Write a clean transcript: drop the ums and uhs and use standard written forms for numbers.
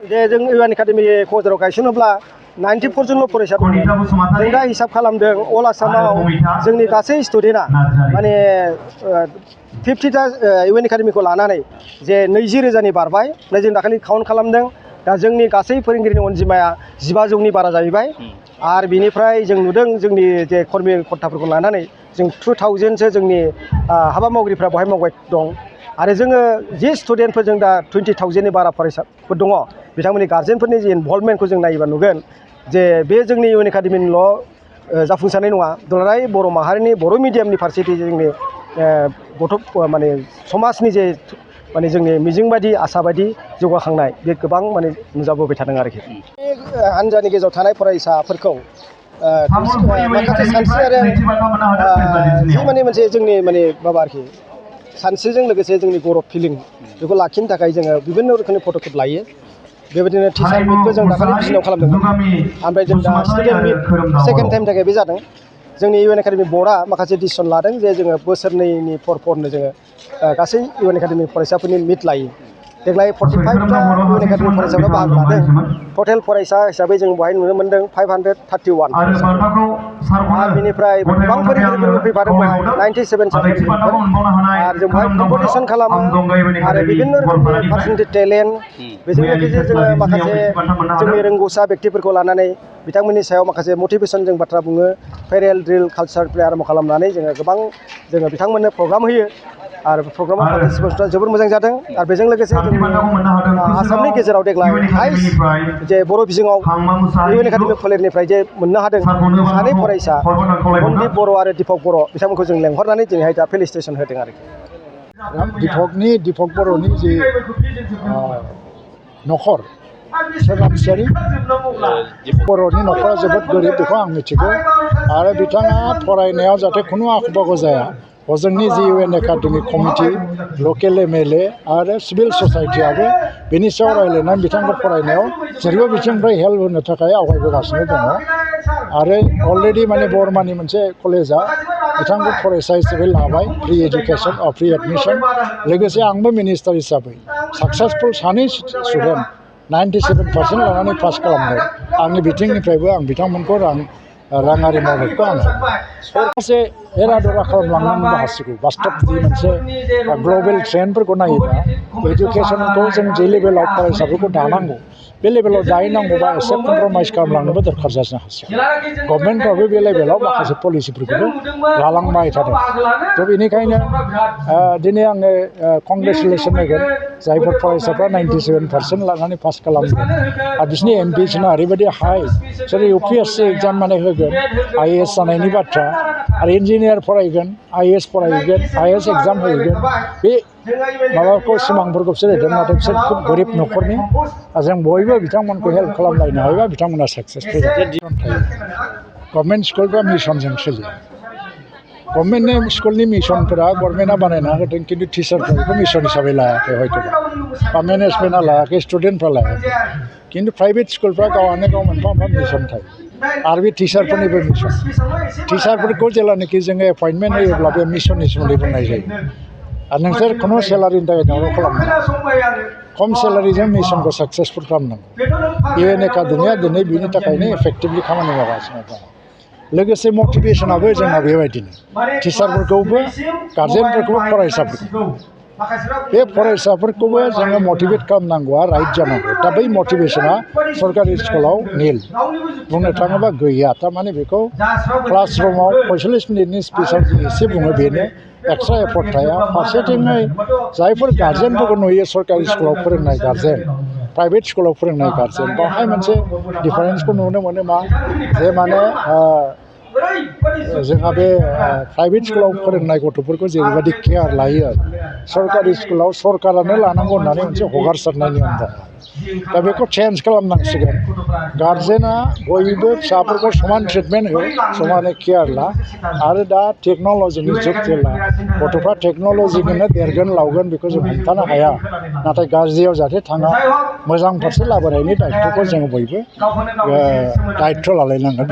जे जों UN academy क'क्राझाराव गायसनोब्ला 94 जनल' फरायसा दं। जों दा हिसाब खालामदों अल आसामाव जोंनि गासै स्टुडेन्टआ माने 50टा इउ.एन एकाडेमिखौ लानानै जे 20,000नि बारबाय। ओमफ्राय जों दाखालि काउन्ट खालामदों दा जोंनि गासै फोरोंगिरिनि अनजिमाया 15,000नि बारा जाहैबाय। आरो बिनिफ्राय जों नुदों जोंनि जे कर्मि कर्ताफोरखौ लानानै जों 2,000सो जोंनि हाबा मावगिरिफ्रा बेवहाय मावबाय दं। आरो जोङो जे स्टुडेन्टफोरजों दा 20,000नि बारा फरायसाफोर दङ बिथांमोननि गार्जेनफोरनि जे इनभल्भमेन्टखौ जों नायोबा नुगोन जे बे जोंनि इउ.एन एकाडेमिनिल' जाफुंसारनाय नङा, दुलाराय बर' माहारिनि बर' मिडियामनि फारसेथि जोंनि माने समाजनि जे माने जोंनि मिजिंबादि आसाबादि जौगाखांनाय बे गोबां माने नुजाबोबाय थादों आरोखि। हान्जानि गेजेराव थानाय फरायसाफोरखौ माखासे सानस्रि आरो जि माने मोनसे जोंनि माने माबा आरोखि सानस्रिजों लोगोसे जोंनि बर' फिलिं बेखौ लाखिनो थाखाय जोङो बिभिन्न रोखोमनि पदक्षेप लायो। बेबायदिनो टिचार मिटबो जों दाखालि बिजिनाव खालामदोंमोन। ओमफ्राय जों दा स्टुडेन्ट मिट सेकेन्ड टाइम थाखाय बे जादों। जोंनि इउ.एन एकाडेमि बर्डआ माखासे डिसिसन लादों जे जोङो बोसोरनैनि फरनो जोङो गासै इउ.एन एकाडेमि फरायसाफोरनि मिट लायो। देग्लाय 45टा इउ.एन एकाडेमि फरायसाफ्रा बाहागो लादों। टटेल फरायसा हिसाबै जों बेवहाय नुनो मोन्दों 531। आरो बिनिफ्राय गोबां फोरोंगिरिफोरबो फैफादों बेवहाय 97 साबजेक्टफोर। आरो जों बेवहाय कम्पिटिसन खालामो आरो बिभिन्न रोखोमनि पार्सनेलिटि टेलेन्ट बेजों लोगोसे जोङो माखासे जोंनि रोंगौसा व्यक्तिफोरखौ लानानै बिथांमोननि सायाव माखासे मटिभेसन जों बाथ्रा बुङो। फेरेल ड्रिल कालचार प्ले आरम्भ खालामनानै जोङो गोबां जोङो बिथांमोननो प्रग्राम होयो आरो प्रग्रामाव पार्टिसिपेटफ्रा जोबोर मोजां जादों। आरो बेजों लोगोसे जोंनि आसामनि गेजेराव देग्लाय हाइस्ट जे बर' बिजोङाव इउ.एन एकाडेमि फोलेरनिफ्राय जे मोननो हादों सानै फरायसा मनदिप बर' आरो दिपक बर' बिथांमोनखौ जों लेंहरनानै दिनैहाय दा फेलिसिटेसन होदों आरोखि। दिपक बर'नि जि न'खर सोरखारि बर'नि न'खरा जोबोद गोरिब बेखौ आं मिथिगौ। आरो बिथाङा फरायनायाव जाहाथे खुनु आख' फाख' जाया हजोंनि जि इउ.एन एकाडेमि कमिटि लकेल एम.एल.ए. आरो सिभिल ससाइटियाबो बेनि सायाव रायज्लायनानै बिथांखौ फरायनायाव जेरैबो बिथिंनिफ्राय हेल्प होनो थाखाय आवगायबोगासिनो दङ। आरो अलरेडि माने बरमानि मोनसे कलेजआ बिथांखौ फरायसा हिसाबै लाबाय फ्रि एडुकेसन फ्रि एडमिसन। लोगोसे आंबो मिनिस्टार हिसाबै साक्सेसफुल सानै स्टुडेन्ट 97% लानानै पास खालामदों। आंनि बिथिंनिफ्रायबो आं बिथांमोनखौ राङारि मददखौ आं माखासे एरा दरा खालामलांनांगौ हासिगौ। बास्तब जि मोनसे ग्लबेल ट्रेन्डफोरखौ नायोबा एडुकेसनखौ जों जे लेभेलाव फरायसाफोरखौ दानांगौ बे लेभेलाव दाहैनांगौबा एसे कमप्रमाइस खालामलांनोबो दरखार जानो हासिगौ। गभर्नमेन्टफ्राबो बे लेभेलाव माखासे पलिसिफोरखौबो लालांबाय थादों। थ' बेनिखायनो दिनै आङो कंग्रेसुलेसन होगोन जायफोर फरायसाफ्रा 97% लानानै पास खालामदों आरो बिसोरनि एम्बिसना ओरैबायदि हाइ सोर इउ.पि.एस.सि एग्जाम माने होगोन I.A.S. जानायनि बाथ्रा आरो इन्जिनियार फरायगोन I.A.S. फरायगोन I.A.S. एग्जाम होगोन बे माबाखौ सिमांफोरखौ बिसोर होदों। नाथाय बिसोर खुब गोरिब न'खरनि जों बयबो बिथांमोनखौ हेल्प खालामलायनो हायोबा बिथांमोना साक्सेसफुल जागोन। गभर्नमेन्ट स्कुलफ्रा मिसनजों सोलियो। गभर्नमेन्टनि स्कुलनि मिसनफोरा गभर्नमेन्टआ बानायना होदों खिन्थु टिचारफ्रा बेखौ मिसन हिसाबै लायाखै हयथ'बा बा मेनेजमेन्टआ लायाखै स्टुडेन्टफ्रा लायाखै। खिन्थु प्राइभेट स्कुलफ्रा गावआनो गाव मोनफा मोनफा मिसन थायो। आरो बे टिचारफोरनिबो मिसन टिचारफोरखौ जेब्लानाखि जोङो एपइन्टमेन्ट होयोब्ला बे मिसननि सोमोन्दै बुंनाय जायो। आरो नोंसोर खुनु सेलारिनि थाखाय दावराव खालामनाङा। खम सेलारिजों मिसनखौ साक्सेसफुल खालामनांगौ। इउ.एन एकाडेमिया दिनै बिनि थाखायनो एफेक्टिभलि खामानि मावगासिनो दङ। लोगोसे मटिभेसनाबो जोंना बेबायदिनो टिचारफोरखौबो गार्जेनफोरखौबो फरायसाफोरखौ बे फरायसाफोरखौबो जोङो मटिभेट खालामनांगौआ राइट जानांगौ। दा बै मटिभेसना सरकारि स्कुलाव निल बुंनो थाङोबा गैया। थारमाने बेखौ क्लासरुमाव 45 मिनिटनि स्पिचआव जि एसे बुङो बेनो एक्सट्रा एफर्ट थाया। फारसेथिङै जायफोर गार्जेनफोरखौ नुयो सरकारि स्कुलाव फोरोंनाय गार्जेन प्राइभेट स्कुलाव फोरोंनाय गार्जेन बावहाय मोनसे डिफारेन्सखौ नुनो मोनो मा जे माने जोंहा बे प्राइभेट स्कुलाव फोरोंनाय गथ'फोरखौ जेरैबायदि केयार लायो सरकारि स्कुलाव सरकारानो लानांगौ होननानै मोनसे हगारसारनाय नियम दङ। दा बेखौ चेन्ज खालामनांसिगोन। गार्जेना बयबो फिसाफोरखौ समान ट्रिटमेन्ट हो समानै केयार ला। आरो दा टेक्न'लजिनि जुग जेला गथ'फ्रा टेक्न'लजिजोंनो देरगोन लावगोन बेखौ जों हमथानो हाया। नाथाय गाज्रियाव जाहाथे थाङा मोजां फारसे लाबोनायनि दायित्वखौ जों बयबो दायित्व लालायनांगोन।